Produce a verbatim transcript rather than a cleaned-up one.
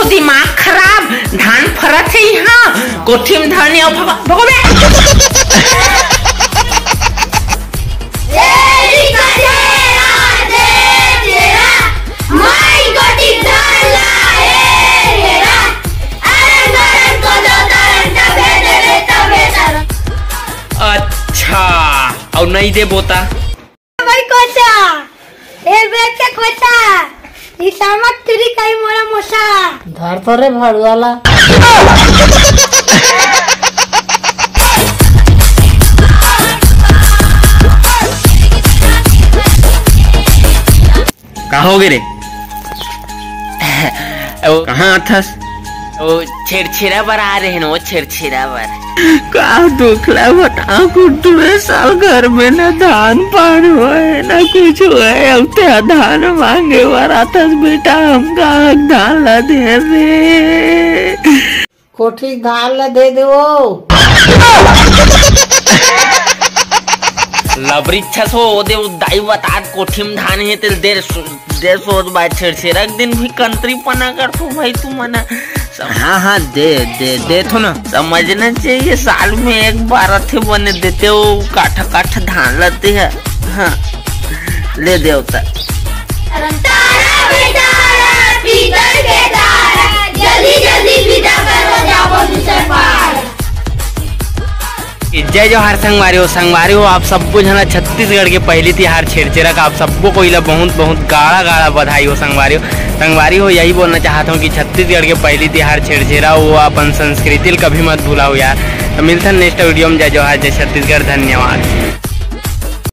दिमाग खराब, धान फरत हे इहाँ, कोठी म धान नइ आव, भगो, भगो बे। अच्छा, अउ नइ देबो त? भाई कोचा, ए बेग के कोचा, ई सामक तुरी कई मोरा मोसा। धर तो रे भड़ुआला। का होगे रे? ओ, कहाँ आथस? ओ, छेरछेरा बर आ रहे न, ओ छेरछेरा बर। का दुखला बता, गुड्डू, ए साल घर में न धान पान होय, न कुछ होय, अउ ते धान मांगे बर आथस बेटा, हम कहाँ धान ला दे रे? कोठी धान ला दे देवो। लबरी छस हो, ओ दे, ओ दाई बतात कोठी म धान हे, तेल दे सो-, दे सोच बाय छेरछेरा के दिन भी कंतरी पना करथो भाई तुमन ह। सम- हाँ, हाँ, दे, दे, देथो ना। समझना चाहिए, साल में एक बार आथे बने देते हो, काठा काठा धान लाते हैं। हाँ, ले देवता। तारा बेटा, पीतल के तारा, जल्दी जल्दी विदा करो, जाबो दूसर पार। जय जोहार संगवारी हो, संगवारी हो, आप सब्बो झन ला छत्तीसगढ़ के पहली तिहार छेरछेरा का आप सब्बो कोई ला बहुत बहुत गाड़ा गाड़ा बधाई हो संगवारी हो। संगवारी हो, यही बोलना चाहत हूँ कि छत्तीसगढ़ के पहली तिहार छेरछेरा, वो अपन संस्कृति ला कभी मत भुलाओ यार। तो मिलथन नेक्स्ट वीडियो में। जय जोहार, जय छत्तीसगढ़, धन्यवाद।